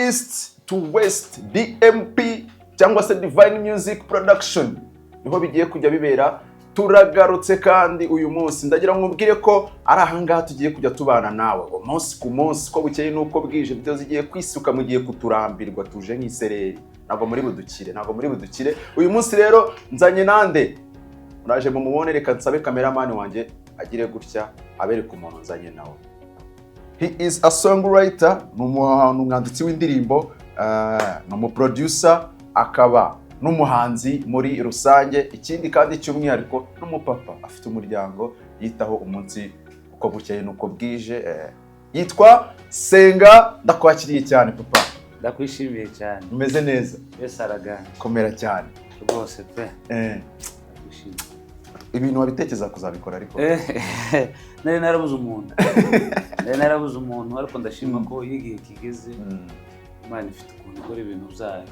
East to West, DMP cyangwa se Divine Music Production, niho bigiye kujya bibera. Turagarutse kandi uyu munsi ndagira ngo nkubwire ko ari ahangaha tugiye kujya tubana nawe umunsi ku munsi, ko bukeye n'uko bwije. Video zigiye kwisuka, mugiye kuturambirwa, tuje nk'isereri, ntabwo muri budukire, ntabwo muri budukire. Uyu munsi rero nzanye nande? Muraje mumubone. Reka nsabe cameraman wanjye agire gutya abereke umuntu nzanye nawe. He is a songwriter, ni umwanditsi w'indirimbo, ni umuproducer, akaba n'umuhanzi muri rusange. Ikindi kandi cy'umwihariko, n'umupapa, afite umuryango yitaho umunsi uko bukeye n'uko bwije. Yitwa Senga. Ndakwakiriye cyane, papa. Ndakwishimiye cyane. Umeze neza? Yesu araganje. Komera cyane. Rwose pe. Ndakwishimiye. Ibintu wabitekereza kuzabikora ariko? Nari narabuze umuntu, nari narabuze umuntu, ariko ndashima ko iyo igihe kigeze, Imana ifite ukuntu ikora ibintu byayo.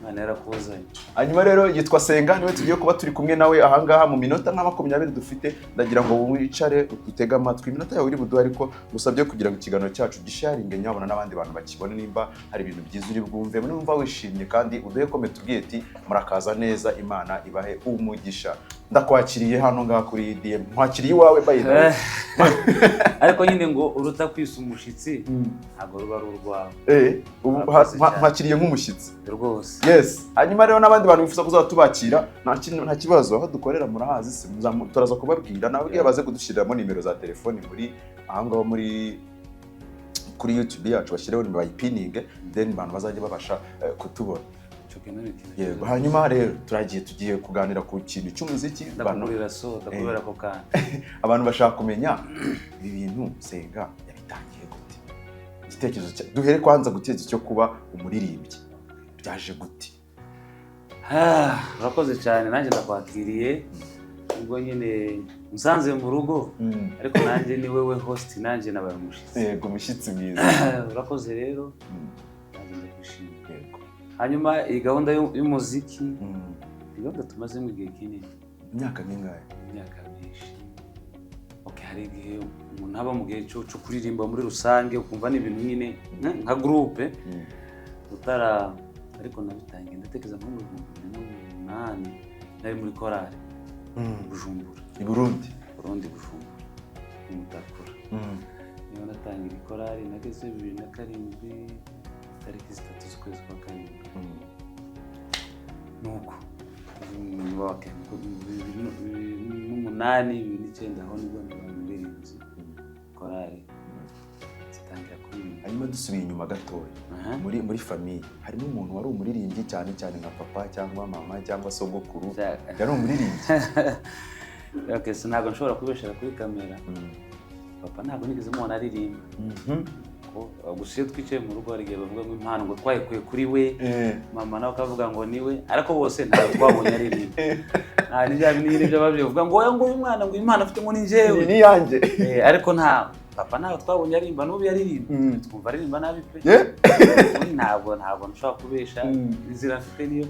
Imana yarakuzanye. Hanyuma rero yitwa Senga, niwe tugiye kuba turi kumwe nawe ahangaha mu minota nka 20 dufite. Ndagira ngo wicare utege amatwi iminota yawe uri buduhe, ariko gusabye kugira ngo ikiganiro cyacu gisharinge nyabona n'abandi bantu bakibone. Nimba hari ibintu byiza uri bwumve, nimba wishimye kandi uduhe comment, tubwiye ati murakaza neza, Imana ibahe umugisha. Ndakwakiriye hano ngaha kuri DM, nkwakiriye iwawe, by the way. Ariko nyine ngo uruta kwisa umushitsi ntabwo ruba ari urwawe. Ubu Murakoze cyane. nkwakiriye nk'umushyitsi. Rwose. Yes. Hanyuma rero n'abandi bantu bifuza kuzaba tubakira, nta kibazo, aho dukorera murahazi se, turaza kubabwira, nababwira baze kudushyiriramo nimero za telefoni muri aho ngaho muri kuri YouTube yacu, bashyireho nimero bayipininge, then abantu bazajya babasha kutubona. Icyo kintu ni ikintu Yego. cyiza. Hanyuma rero tugiye kuganira ku kintu cy'umuziki. Ndakugurira soda kubera ako kantu. Abantu bashaka kumenya ibi bintu, Senga yabitangiye gute? Igitekerezo duhere kwanza ku gitekerezo cyo kuba umuririmbyi, byaje gute? Ah, urakoze cyane, nanjye ndakwakiriye. Ubwo nyine nsanze mu rugo, ariko nanjye ni wewe host, nanjye nabaye umushyitsi. Yego, umushyitsi mwiza. Urakoze rero, nanjye ndakwishimiye. Hanyuma iyi gahunda y'umuziki ni gahunda tumazemo igihe kinini. Imyaka mingahe? Imyaka myinshi. Okay, hari igihe umuntu aba mu gihe cyo kuririmba muri rusange, ukumva ni ibintu nyine nka groupe utara, ariko nabitangiye ndatekereza nko mu 2008, nari muri korali Bujumbura. I Burundi? Burundi, Bujumbura, Mutakura. Niyo natangira ikorali, nageze 2007, tariki 3 z'ukwezi kwa karindwi. Nuko okay, 2008, 2009, aho nibwo nabaye umuririmbyi, korali zitangira kuririmba. Hanyuma dusubiye inyuma gatoya, muri famille harimo umuntu wari umuririmbyi cyane cyane, nka papa cyangwa mama cyangwa sogokuru yari umuririmbyi? Okay, so ntabwo nshobora kubeshera kuri kamera. Papa ntabwo nigeze mubona aririmba. Ko gusa iyo twicaye mu rugo hari igihe bavuga ngo impano ngo twayikuye kuri we, mama nawe akavuga ngo niwe, ariko bose ntabwo twabonye aririmba. Nta n'ibya bindi nyine by'ababyeyi bavuga ngo oya, ngo uyu mwana ngo impano afite ngo ni njyewe. Iyi ni iyanjye. Ariko nta papa ntabwo twabonye aririmba, n'ubu yaririmba twumva aririmba nabi pe. Ntabwo nshobora kubesha. Inzira mfite niyo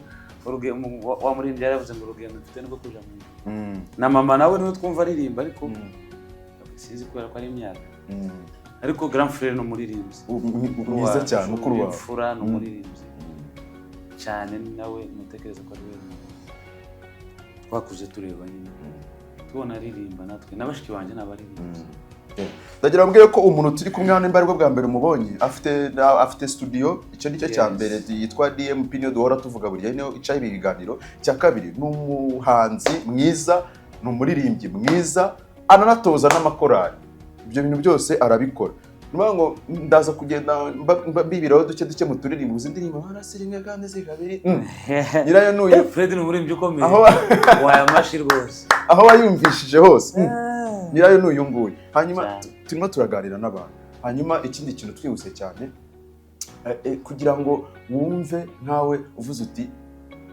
wa muririmbyi yaravuze ngo urugendo mfite nibwo kuja mu ijuru. Na mama nawe niwe twumva aririmba, ariko sinzi kubera ko ari imyaka, ariko grand frère ni umuririmbyi. Mwiza cyane, mukuru wawe. Imfura ni umuririmbyi cyane nawe, mutekereza ko ari we twakuze tureba nyine, tubona aririmba, natwe na bashiki banjye ni abaririmbyi. Ndagira ngo mbwire ko umuntu turi kumwe hano, nimba aribwo bwa mbere umubonye, afite studio, icyo nicyo cya mbere, yitwa DMP, niyo duhora tuvuga buri gihe, niyo icaho ibi biganiro. Icya kabiri, ni umuhanzi mwiza, ni umuririmbyi mwiza, ananatoza n'amakorali. Ibyo bintu byose arabikora. Ni ukuvuga ngo ndaza kugenda mbibiraho duke duke mu turirimbo. Uzi indirimbo "Warasi rimwe kandi si kabiri"? Nyirayo ni uyu. Fred ni umuririmbyi ukomeye. Aho Waye amashi rwose. Aho wayumvishije hose. Nyirayo ni uyu nguyu. Hanyuma Cyane. turimo turaganira n'abantu. Hanyuma ikindi kintu twihuse cyane, kugira ngo wumve nkawe uvuze uti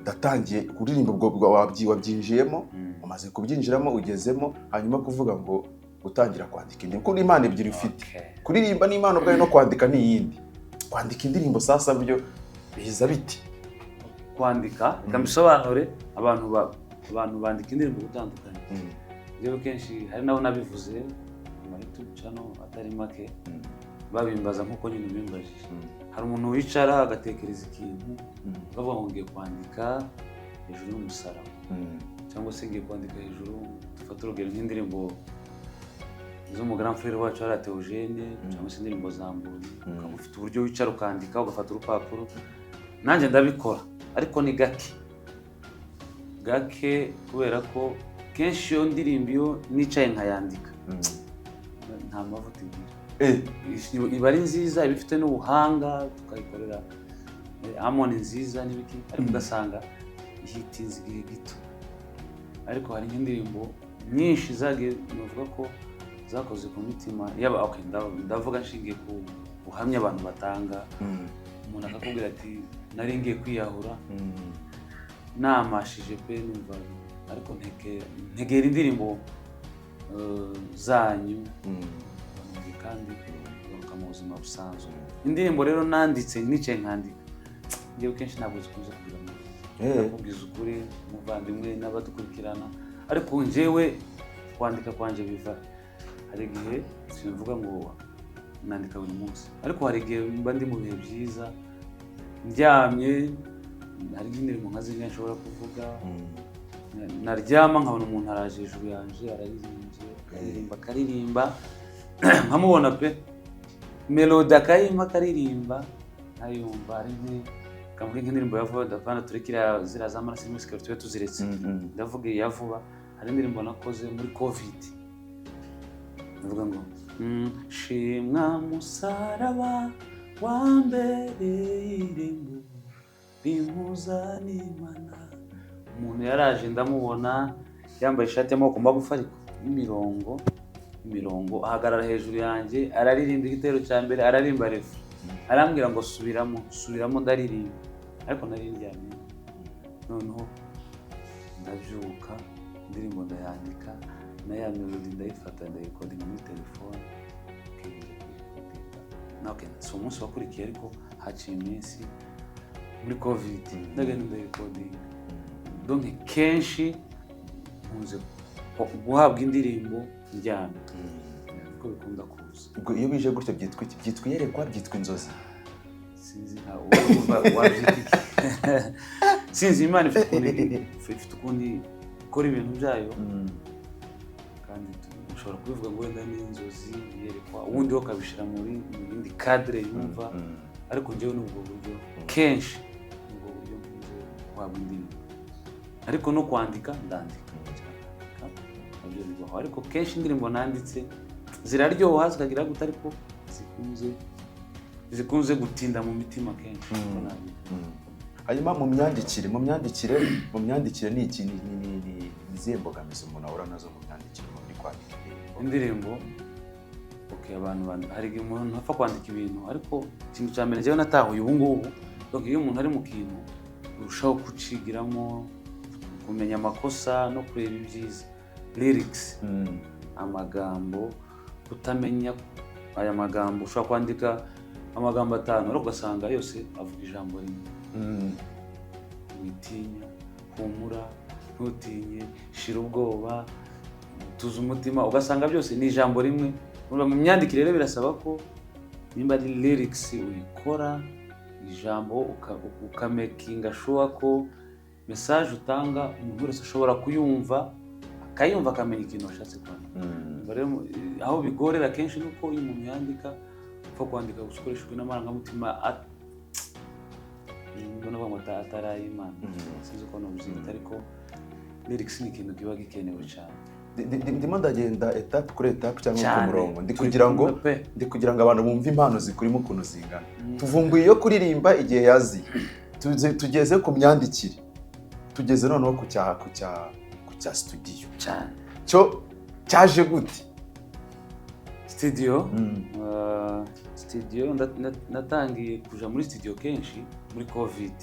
ndatangiye kuririmba, ubwo wabyinjiyemo, umaze kubyinjiramo, ugezemo, hanyuma kuvuga ngo gutangira kwandika indirimbo, kuko ni impano ebyiri ufite. Kuririmba ni impano ubwayo, no kwandika ni iyindi. Kwandika indirimbo sasa byo biza biti? Kwandika, reka mbisobanure. Abantu bandika indirimbo gutandukanye. Njyewe kenshi hari naho nabivuze mu ma YouTube channel atari make. Babimbaza nk'uko nyine ubimbajije. Hari umuntu wicara agatekereza ikintu, akavuga ngo ngiye kwandika hejuru y'umusaraba, cyangwa se ngiye kwandika hejuru, dufate urugero nk'indirimbo zo mu grand frère wacu hariya Theogene, cyangwa se indirimbo za Mbonyi, ukaba ufite uburyo wicara ukandika, ugafata urupapuro. Nanjye ndabikora, ariko ni gake gake, kubera ko kenshi iyo ndirimbo, iyo nicaye nkayandika, nta mavuta igira. Iba ari nziza, iba ifite n'ubuhanga, tukayikorera harmony nziza n'ibiki, ariko ugasanga ihitinze igihe gito. Ariko hari nk'indirimbo nyinshi zagiye, navuga ko zakoze ku mitima yaba, okay, ndavuga nshingiye ku buhamya abantu batanga. Umuntu akakubwira ati: "Nari ngiye kwiyahura, namashije pe, numva, ariko ntegera indirimbo zanyu, kandi ngaruka mu buzima busanzwe." Indirimbo rero nanditse nicaye nkandika ngewe, kenshi ntabwo zikunze kugira ngo, ndakubwiza ukuri umuvandimwe n'abadukurikirana, ariko njyewe kwandika kwanjye biva, hari igihe, simvuga ngo nandika buri munsi, ariko hari igihe mba ndi mu bihe byiza, ndyamye, hari nk'indirimbo nka zimwe nshobora kuvuga. Naryama nkabona umuntu araje hejuru yanjye, araririmbye, akaririmba, akaririmba, nkamubona pe, melody akayimpa, akaririmba, nkayumva. Ari kavuga nk'indirimbo ya vuba, ndapana tureke iriya, ziriya z'amaraso y'imisikaro tube tuziretse. Ndavuga iya vuba, hari indirimbo nakoze muri COVID, ndavuga ngo shimwa musaraba wambereye irembo rimpuza n'Imana." Umuntu yaraje, ndamubona yambaye ishati y'amaboko magufi ariko y'imirongo imirongo, ahagarara hejuru yanjye, araririmba igitero cya mbere, araririmba refrain, arambwira ngo: "Subiramo, subiramo." Ndaririmba, ariko nari ndyamye. Noneho ndabyuka, indirimbo ndayandika, na ya melody ndayifata, ndayirecordinga muri telefone. Okay, kuyirecordinga. Na okay, si umunsi wakurikiye, ariko haciye iminsi muri COVID, ndagenda ndayirecordinga. Donc kenshi nkunze guhabwa indirimbo ndyamye, niko bikunda kuza. Ubwo iyo bije gutyo byitwa iki? Byitwa iyerekwa? Byitwa inzozi? Sinzi, nka urumva wabyita iki, sinzi. Imana ifite ukuntu ikora ibintu byayo, kandi ushobora kubivuga ngo wenda ni inzozi, yerekwa, ubundi we ukabishyira mu yindi cadre yumva. Ariko njyewe ni ubwo buryo, kenshi ni ubwo buryo nkunze guhabwa indirimbo. Ariko no kwandika ndandika, ndandika nabyo bibaho, ariko kenshi indirimbo nanditse ziraryoha, zikagira gute, ariko zikunze gutinda mu mitima kenshi, uko nabivuga. Hanyuma mu myandikire ni iki, ni izihe mbogamizi umuntu ahura nazo mu myandikire, umuntu uri kwandika indirimbo? Indirimbo, okay, abantu hari igihe umuntu apfa kwandika ibintu, ariko ikintu cya mbere njyewe natahuye ubu ngubu, donc iyo umuntu ari mu kintu urushaho kucigiramo, kumenya amakosa no kureba ibyiza, lyrics, amagambo, kutamenya aya magambo. Ushobora kwandika amagambo atanu, ariko ugasanga yose avuga ijambo rimwe: witinya, humura, ntutinye, shira ubwoba, tuza umutima, ugasanga byose ni ijambo rimwe. Urumva mu myandikire rero birasaba ko nimba ari lyrics uyikora ijambo, ukamakinga sure ko message utanga umuntu wese ashobora kuyumva, akayumva, akamenya ikintu washatse kwandika. Ubwo rero aho bigorera kenshi ni uko iyo umuntu yandika, upfa kwandika gusa ukoreshejwe n'amarangamutima, mbona bavuga ngo atari ay'Imana. Sinzi uko nubyita, ariko lyrics ni ikintu kiba gikenewe cyane. Ndimo ndagenda étape kuri étape cyangwa ku Cyane. murongo, ndi Turi kugira ngo kumwe pe. ndi kugira ngo abantu bumve impano zikurimo ukuntu zingana. Tuvumbuye iyo kuririmba igihe yaziye, tugeze ku myandikire, tugeze noneho ku cya studio. Cyane. Cyo cyaje gute? Studio, studio natangiye kuja muri studio kenshi muri COVID.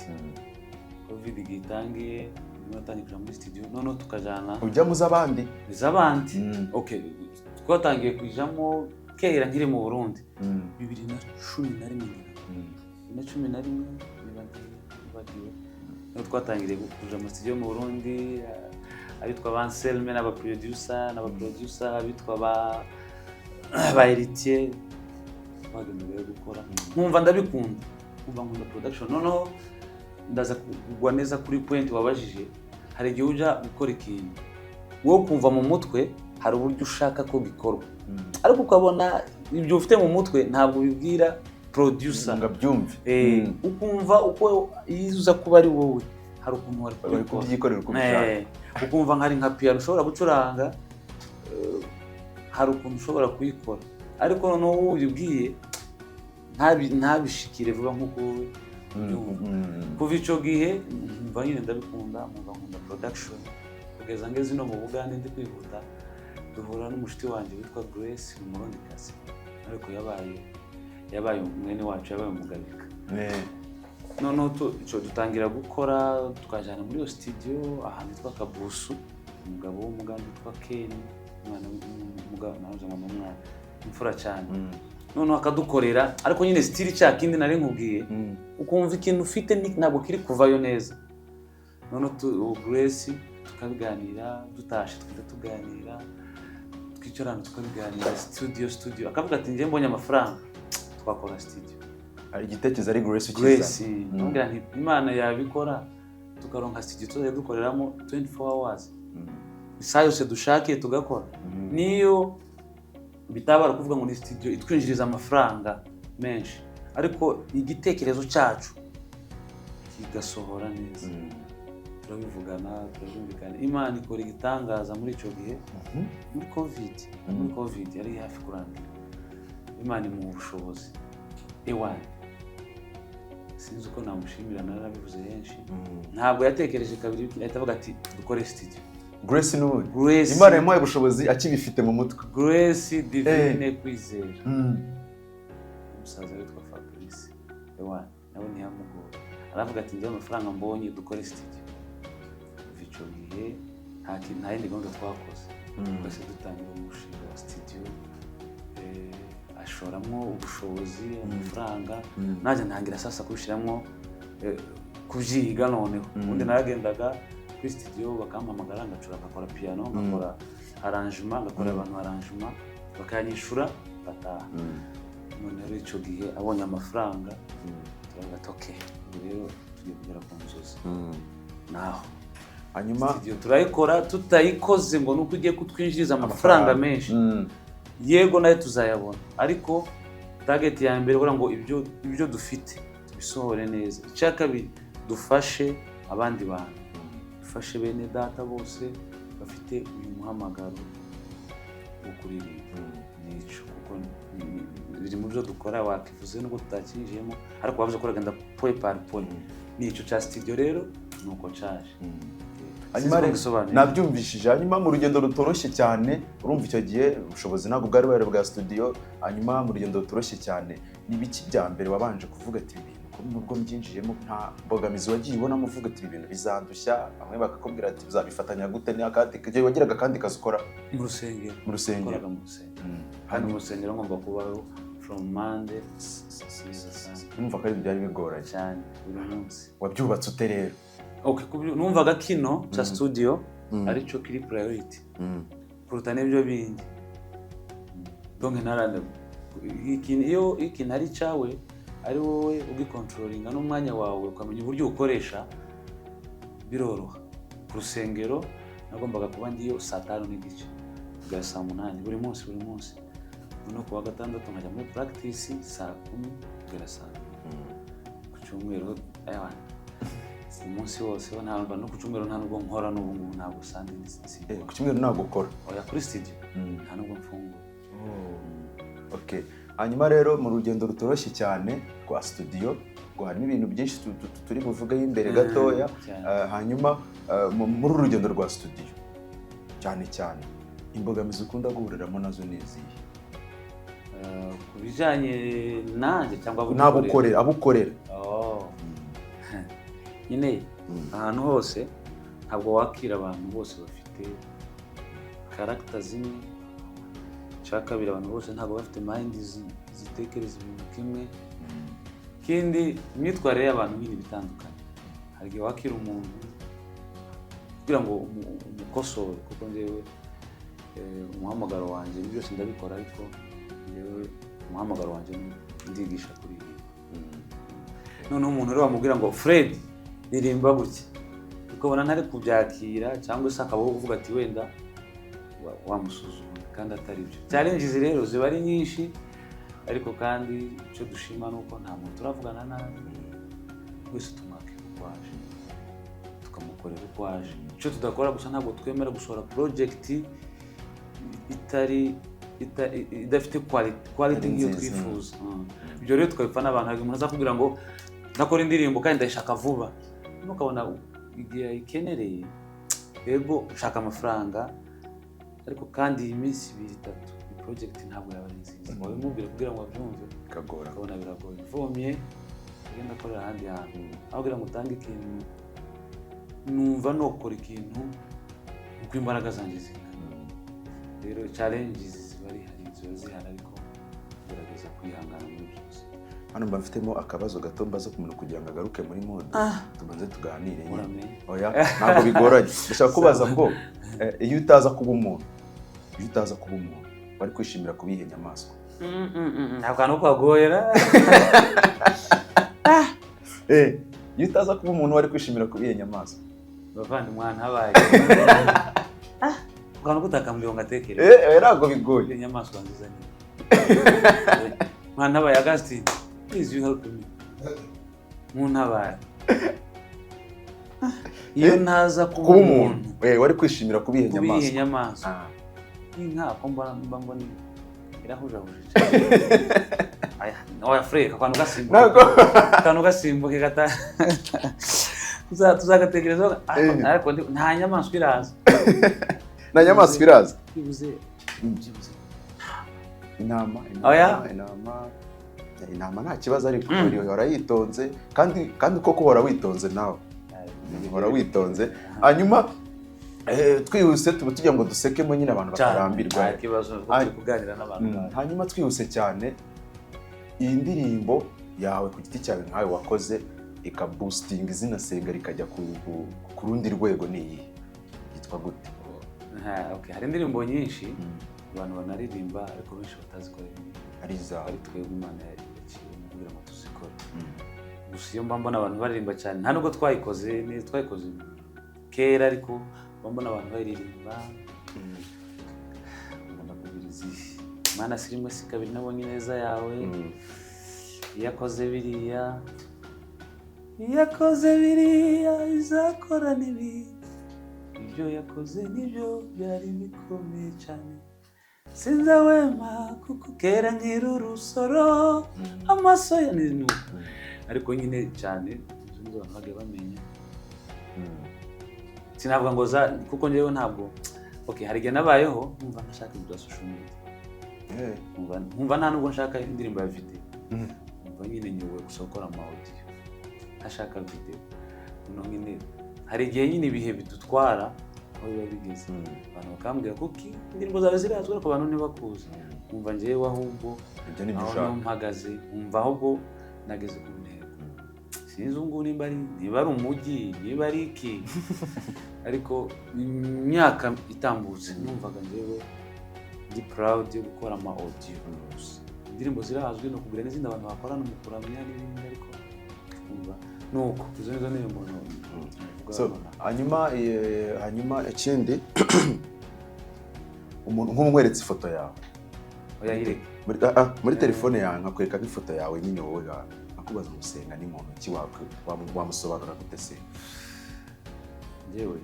COVID igihe itangiye nibwo natangiye kuja muri studio, noneho tukajana Ujya mu z'abandi? Iz'abandi. Okay, twatangiye kujamo kera nkiri mu Burundi, 2011 ngira. 2011 niba ntibagiwe, niho twatangiriye kuja mu studio mu Burundi, abitwa ba Anselme n'abaproducer, abitwa ba Héritier. Twagendaga gukora, nkumva ndabikunda, nkumva nkunda production. Noneho ndaza kugwa neza kuri point wabajije. Hari igihe ujya gukora ikintu, wowe kumva mu mutwe hari uburyo ushaka ko gikorwa, ariko ukabona ibyo ufite mu mutwe ntabwo ubibwira producer ngo abyumve. Ukumva uko iyo uza kuba ari wowe, hari ukuntu wari bari kubikora. Kubyikorera uko ubishaka. Ukumva nkari nka piano ushobora gucuranga, hari ukuntu ushobora kuyikora, ariko noneho wowe ubibwiye ntabishikire vuba nk'uko wowe ubyumva. Kuva icyo gihe nkumva nyine ndabikunda, nkumva nkunda production, kugeza ngeze no mu Bugande. Ndi kwihuta, duhura n'umushuti wanjye witwa Grace, ni Umurundikazi, ariko yabaye mwene wacu, yabaye umugabika. Noneho icyo dutangira gukora, tukajyana muri iyo studio ahantu hitwa Kabusu, umugabo w'Umugande witwa Ken, umwana w'umugabo, nawe ngo ni umwana imfura cyane. Noneho akadukorera, ariko nyine style cya kindi nari nkubwiye, ukumva ikintu ufite ntabwo kiri kuvayo neza. Noneho uwo Grace tukabiganira, dutashe tukajya tuganira, twicarana tukabiganira, studio, akavuga ati: "Njye mbonye amafaranga twakora studio." Hari igitekerezo ari Grace ukizana. Grace, ndamubwira nti: "Imana yabikora tukaronka studio tuzajya dukoreramo 24 hours, isaha yose dushakiye tugakora." Niyo bitabara kuvuga ngo ni studio itwinjiriza amafaranga menshi, ariko igitekerezo cyacu kigasohora neza. Turabivugana, turabyumvikana, Imana ikora igitangaza muri icyo gihe, muri Covid. Muri Covid yari hafi kurangira, Imana imuha ubushobozi. Ewana, sinzi uko namushimira, narabivuze henshi. Ntabwo yatekereje kabiri, ahita avuga ati: "Dukore studio." Grace n'ubundi. Grace. Imana yamuhaye ubushobozi akibifite mu mutwe. Grace Divine Kwizera. Umusaza witwa Fabrice, ewana, nawe ntiyamugora, aravuga ati: "Njyewe amafaranga mbonye, dukore studio." Kuva icyo gihe nta yindi gahunda twakoze. Twese dutangira umushinga wa studio, ashoramo ubushobozi, amafaranga, nanjye ntangira sasa kubishyiramo, kubyiga noneho. Ubundi naragendaga kuri studio bakampamagara, ngacura, ngakora piano, ngakora arrangement, ngakorera abantu arrangement, bakanyishura ngataha. None rero icyo gihe abonye amafaranga, turavuga ati: "Okay, ubu rero tugiye kugera ku nzozi." Naho Hanyuma studio turayikora, tutayikoze ngo nuko ugiye kutwinjiriza amafaranga menshi. Yego, nayo tuzayabona, ariko target ya mbere kugira ngo ibyo dufite tubisohore neza. Icya kabiri, dufashe abandi bantu, dufashe bene data bose bafite uyu muhamagaro wo kuririmba. Nicyo, kuko biri mu byo dukora, wakivuze nubwo tutakinjiyemo, ariko wavuze ko uragenda point par point. Nicyo cya studio rero, nuko cyaje. Hanyuma Sinzi ko rero mbisobanuye. Nabyumvishije. Hanyuma mu rugendo rutoroshye cyane, urumva icyo gihe ubushobozi ntabwo bwari buhari bwa studio. Hanyuma mu rugendo rutoroshye cyane, ni ibiki bya mbere wabanje kuvuga ati: "Ibi bintu ko nubwo mbyinjiyemo"? Nta mbogamizi wagiye ubonamo uvuga ati: "Ibi bintu bizandushya"? Bamwe bakakubwira ati: "Uzabifatanya gute n'akandi?" Igihe wagiraga akandi kazi ukora? Mu rusengero. Mu rusengero. Nakoraga mu rusengero, kandi mu rusengero ngomba kubaho from Monday kugeza Sunday. Numva ko ari byari bigoranye. Cyane, buri munsi. Wabyubatse ute rero? Okay, numvaga kino cya studio aricyo kiri priority kuruta n'ibyo bindi. Donc ntarande ikintu, iyo ikintu ari icyawe, ari wowe ugicontrollinga n'umwanya wawe, ukamenya uburyo uwukoresha, biroroha. Ku rusengero nagombaga kuba ngiyo saa 5:30 kugera saa 8 buri munsi, buri munsi. Noneho ku wa gatandatu nkajya muri practice saa 10 kugera saa 2. Ku cyumweru, ewa, umunsi wose ntabwo, no ku cyumweru nta nubwo nkora. N'ubu ngubu ntabwo Sunday. Ku cyumweru ntabwo ukora? Oya, kuri studio nta nubwo mfungura. Okay. Hanyuma rero mu rugendo rutoroshye cyane rwa studio, ngo harimo ibintu byinshi turi buvugeho imbere gatoya. Cyane. Hanyuma muri uru rugendo rwa studio cyane cyane, imbogamizi ukunda guhuriramo nazo ni izihe? Ku bijyanye nanjye cyangwa abo N'abo dukorera? ukorera, abo ukorera. Oh. Nyine ahantu hose ntabwo wakira abantu bose bafite character zimwe. Icya kabiri, abantu bose ntabwo bafite mind zitekereza ibintu kimwe. Ikindi, imyitwarire y'abantu nyine iba itandukanye. Hari igihe wakira umuntu kugira ngo umukosore, kuko njyewe umuhamagaro wanjye, ibi byose ndabikora, ariko njyewe Umuhamagaro wanjye ni ndigisha kuririmba. Noneho umuntu rero wamubwira ngo "Fred, ririmba gutya," ukabona ntari kubyakira, cyangwa se akabaho kuvuga ati wenda wamusuzuma kandi atari byo. Challenges rero ziba ari nyinshi, ariko kandi icyo dushima ni uko nta muntu turavugana nabi. Wese tumwakira uko aje, tukamukorera uko aje. Icyo tudakora gusa, ntabwo twemera gusohora project itari idafite quality Ari nk'iyo nziza. twifuza. Ibyo rero tukabipfa n'abantu. Hari umuntu azakubwira ngo "Ndakora indirimbo kandi ndayishaka vuba," noneho ukabona igihe ayikenereye, yego ushaka amafaranga, ariko kandi iyi minsi ibiri itatu iyi project ntabwo yaba ari nziza. Wabimubwira kugira ngo abyumve, bikagora. Ukabona biragoye, uvomye ugenda akorera ahandi hantu aho kugira ngo utange ikintu. Numva nokora ikintu uko imbaraga zanjye zingana. Rero challenges ziba ari hari, ziba zihari, ariko gerageza kwihangana muri byose. Hano mba mfitemo akabazo gato mbaza ku muntu kugira ngo agaruke muri mood, tubanze tuganire nyine. Uramenye. Oya, ntabwo bigoranye. Ndashaka kubaza ngo iyo utaza kuba umuntu, iyo utaza kuba umuntu, wari kwishimira kuba iyihe nyamaswa? Ntabwo kantu kagoyera. Iyo utaza kuba umuntu, wari kwishimira kuba iyihe nyamaswa? Bavandimwe, ntabaye akantu kutakambwiye ngo ngatekereze. Ntabwo bigoye. Iyo nyamaswa nziza nyine, mwantabaye. Augustine, please, you help me. Muntabaye. Iyo ntaza kuba Kuba umuntu, wari kwishimira kuba iyihe kuba iyihe nyamaswa? nyamaswa? Ah. Inka, ko mba mbona irahujahuje cyane. Aya, oya Fred, akantu gasimbuke. Ntabwo. Akantu gasimbuke gata tuzagatekerezaho. Ariko nta nyamaswa iraza. Nta nyamaswa iraza. Byibuze, byibuze. Intama, intama. Oya. Intama, intama nta kibazo, ariko uhora yitonze, kandi koko uhora witonze nawe, uhora witonze. Hanyuma twihuse, tuba tugira ngo dusekemo nyine abantu Cyane, batarambirwa. nta kibazo kuko turi kuganira n'abantu bawe. Hanyuma twihuse cyane, iyi ndirimbo yawe ku giti cyawe nkawe wakoze ikaboostinga izina Senga rikajya ku rundi rwego ni iyihe? Yitwa gute? Ha, okay. Hari indirimbo nyinshi abantu banaririmba, ariko benshi batazi ko Ari izawe. ari twebwe Imana yaciyemo kugira ngo tuzikore. Gusa iyo mba mbona abantu baririmba cyane, nta nubwo twayikoze neza, twayikoze kera, ariko mba mbona abantu bayiririmba, ngomba kugira izihe. Mana, si rimwe si kabiri nabonye ineza yawe. Iyo akoze biriya, iyo akoze biriya, izakora n'ibindi. Ibyo yakoze nibyo byari bikomeye cyane. Sinzahwema kuko kera nkiri urusoro amaso ya ni nuko. Ariko nyine cyane izo nizo abantu bagiye bamenya. Sinavuga ngo za, kuko njyewe ntabwo, okay, hari igihe nabayeho nkumva ntashaka ibintu bya social media, nkumva nta nubwo nshaka indirimbo ya video. Nkumva nyine nyoboye gusa gukora ama audio, ntashaka video. Noneho nyine hari igihe nyine ibihe bidutwara aho biba bigeze, abantu bakambwira kuki indirimbo zawe zirazwi ariko abantu ntibakuzi. Nkumva njyewe ahubwo Ibyo nibyo aho ushaka. niho mpagaze, nkumva ahubwo nageze ku ntego. Sinzi ubu ngubu nimba ari umujyi, niba ari iki, ariko imyaka itambutse numvaga njyewe ndi proud yo gukora ama audio gusa. Indirimbo zirazwi, no kugira n'izindi abantu bakorana mu kuramya n'ibindi, ariko kumva nuko izo nizo ndirimbo navuga. So, hanyuma ikindi, umuntu nk'umweretse ifoto yawe Oya, yireke. muri telefone yawe, nkakwereka nk'ifoto yawe nyine wowe nkakubaza ngo "Senga ni muntu ki?" Wamusobanura gute se? Njyewe?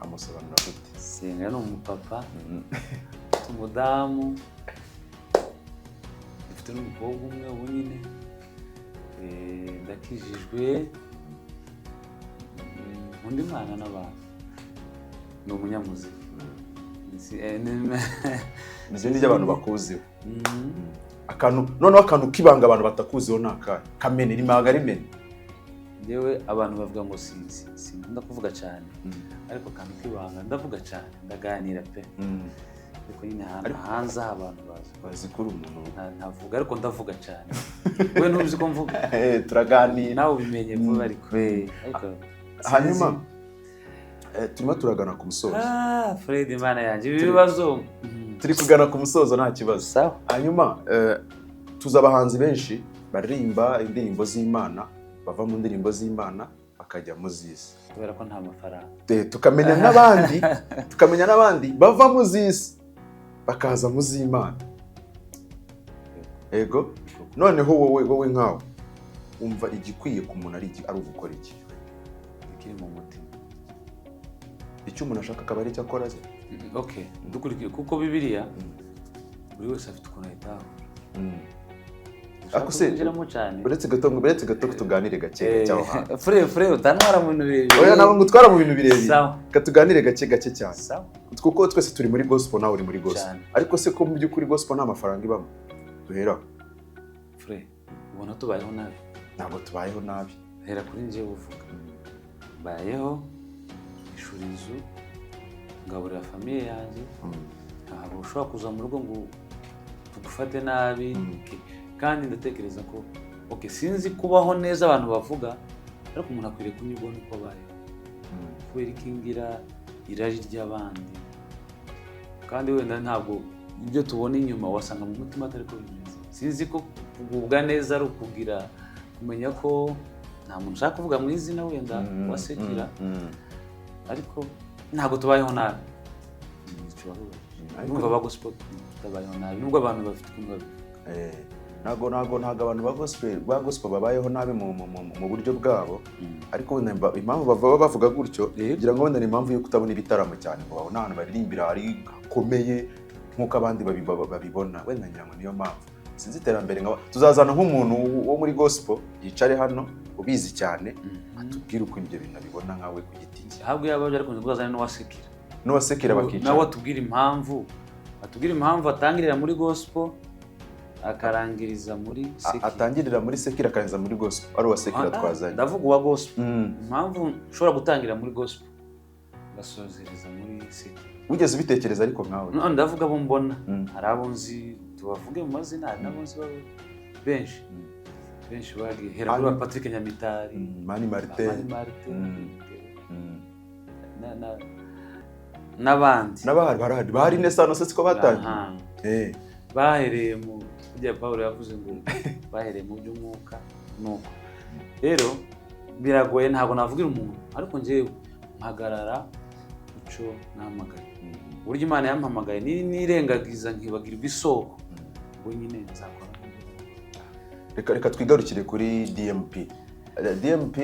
Wamusobanura gute? Senga ni umupapa, ufite umudamu, dufite n'umukobwa umwe ubu nyine. Ndakijijwe, nkunda Imana n'abantu, ni umunyamuziki. Ibyo ni byo abantu bakuziho. Akantu noneho, akantu k'ibanga abantu batakuziho ni akahe? Kamene rimanga rimene. Njyewe abantu bavuga ngo sinkunda kuvuga cyane, ariko akantu k'ibanga, ndavuga cyane, ndaganira pe, ariko nyine ahantu hanze aho abantu bazi Bazi ko uri umuntu ntavuga, ariko ndavuga cyane. We ntubizi ko mvuga? Turaganira. Nawe ubimenye vuba, ariko Hanyuma turimo turagana ku musozo. Ah, Fred, Imana yanjye, ibi bibazo. Turi kugana ku musozo, nta kibazo. Sawa. Hanyuma tuzi abahanzi benshi baririmba indirimbo z'Imana, bava mu ndirimbo z'Imana bakajya mu z'isi. Kubera ko nta mafaranga. Tukamenya n'abandi bava mu z'isi bakaza mu z'Imana. Ego, noneho wowe nkawe wumva igikwiye ku muntu ari ugukora iki? Ikiri mu mutima. Icyo umuntu ashaka akaba ari icyo akora se? Okay, dukurikiye kuko Bibiliya, buri wese afite ukuntu ayitahura. Ariko se, kwinjiramo cyane. Uretse gato tuganire gake gake aho hantu. Frère, utantwara mu bintu birebire. Oya, ntabwo ngutwara mu bintu birebire. Sawa. Reka tuganire gake gake cyane. Sawa. Kuko twese turi muri gospel, nawe uri muri gospel. Cyane. Ariko se ko mu by'ukuri gospel nta mafaranga ibamo, duheraho? Frère, ubona tubayeho nabi? Ntabwo tubayeho nabi. Hera kuri njyewe uvuga, mbayeho, ishura inzu, ngaburira famille yanjye. Ntabwo ushobora kuza mu rugo ngo tugufate nabi. Okay. Kandi ndatekereza ko, okay, sinzi kubaho neza abantu bavuga, ariko umuntu akwiriye kunyurwa n'uko abayeho. Kubera ko ngira irari ry'abandi, kandi wenda ntabwo ibyo tubona inyuma wasanga mu mutima atari ko bimeze. Sinzi ko kugubwa neza ari ukugira kumenya ko nta muntu ushaka kuvuga mu izina wenda wasekera, ariko ntabwo tubayeho nabi. Icyo wari ubajije. Ariko- Numva ba gospel tutabayeho nabi, nubwo abantu bafite ukuntu babivuga. Ntabwo abantu ba gospel babayeho nabi mu buryo bwabo, ariko wenda impamvu bava bavuga gutyo, ngira ngo wenda ni impamvu yo kutabona ibitaramo cyane, ngo babone ahantu baririmbira hari hakomeye nk'uko abandi babibona. Wenda ngira ngo niyo mpamvu. Sinzi iterambere, nka tuzazana nk'umuntu wo muri gospel yicare hano ubizi cyane, atubwire uko ibyo bintu abibona nkawe ku giti cye. Ahubwo yaba byari kunze kuzazana n'uwasekera. N'uwasekera bakicara. Nawe atubwira impamvu atangirira muri gospel akarangiriza muri secular. Atangirira muri secular akarangiza muri gospel, ari uwasekera twazanye. Ndavuga uwa gospel. Impamvu ushobora gutangira muri gospel ugasozereza muri secular. Wigeze ubitekereza ariko nkawe? No, ndavuga abo mbona. Hari abo nzi, tubavuge mu mazina, hari n'abo nzi benshi. Benshi bagiye hera kuri ba Patrick Nyamitari, Mani ba Martin. Mani Martin, n'abandi. N'abahari barahari, bahari neza hano se siko batangiye? Aha. Eh. Bahereye mu burya Pawulo yavuze ngo bahereye mu by'umwuka. Nuko rero biragoye, ntabwo navugira umuntu, ariko njyewe mpagarara icyo nahamagaye, uburyo Imana yampamagaye. Nirengagiza nkibagirwa isoko, ubwo nyine nzakora. Reka twigarukire kuri DMP. DMP,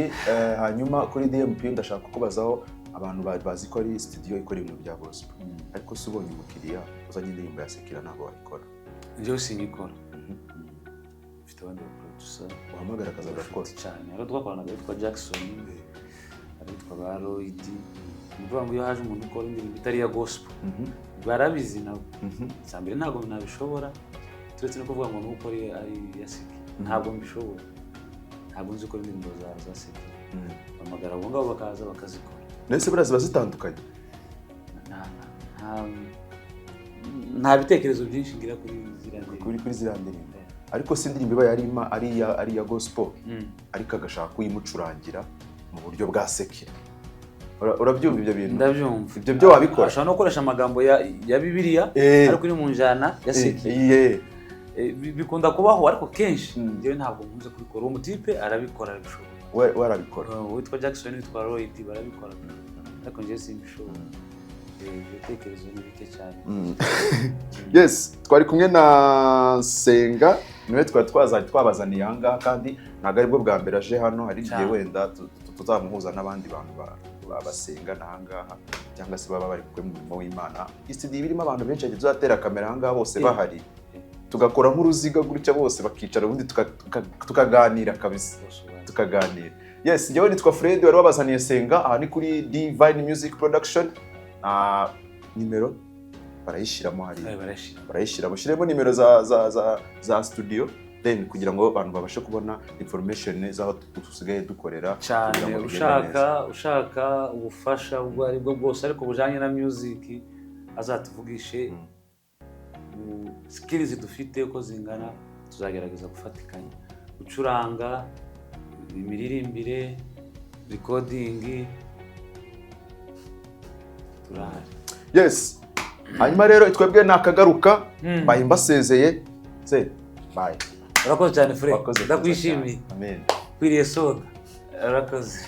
hanyuma kuri DMP ndashaka kukubazaho, abantu bazi ko ari studio ikora ibintu bya gospel, ariko se ubonye umukiriya uzanye indirimbo ya secular, ntabwo wayikora? Njyewe sinyikora. Mfite abandi ba producer. Uhamagara akaza agakora? Cyane. Hari twakoranaga witwa Jackson, hari witwa ba Lloyd. Ni ukuvuga ngo iyo haje umuntu ukora indirimbo itari iya gospel, barabizi nabo. Icya mbere, ntabwo nabishobora, turetse no kuvuga ngo ni uko ari iya secular. Ntabwo mbishobora, ntabwo nzi gukora indirimbo za secular. Bahamagara abo ngabo bakaza bakazikora. Ndetse buriya ziba zitandukanye? Nta bitekerezo byinshi ngira kuri ziriya ndirimbo. Kuri ziriya ndirimbo. Ariko si indirimbo iba ari iya gospel, ariko agashaka kuyimucurangira mu buryo bwa secular. Urabyumva ibyo bintu? Ndabyumva. Ibyo byo wabikora? Ashobora no gukoresha amagambo ya Bibiliya, ariko iri mu njyana ya secular. Bikunda kubaho, ariko kenshi njyewe ntabwo nkunze kubikora. Uwo mutipe arabikora, arabishobora. We arabikora. Uwitwa Jackson, witwa Lloyd barabikora, ariko njyewe simbishobora. Ibitekerezo ni bike cyane. Yes, twari kumwe na Senga, niwe twari twabazaniye aha ngaha, kandi ntabwo aribwo bwa mbere aje hano. Hari igihe Cyane. wenda tuzamuhuza n'abandi bantu basengana aha ngaha, cyangwa se baba bari kumwe mu murimo w'Imana. Studio iba irimo abantu benshi, yagiye tuzatera kamera aha ngaha bose bahari, tugakora nk'uruziga gutya, bose bakicara, ubundi tukaganira kabisa. Bose ubanza. Tukaganira. Yes, njyewe nitwa Fred wari wabazaniye Senga. Aha ni kuri Divine Music Production. Na nimero barayishyiramo hariya. Barayishyira. Barayishyira, bashyiremo nimero za studio, then kugira ngo abantu babashe kubona information z'aho dusigaye dukorera, Cyane. kugira ngo bigende Ushaka neza. ushaka ubufasha ubwo ari bwo bwose, ariko bujyanye na music, azatuvugishe. Mu skills dufite uko zingana, tuzagerageza gufatikanya gucuranga, imiririmbire, recording, turahari. Yes. Hanyuma rero twebwe nakagaruka, mbaye mbasezeye se, bye. Urakoze cyane, Fred. Wakoze. Ndakwishimiye. Amen. Kwiriye soda, urakoze.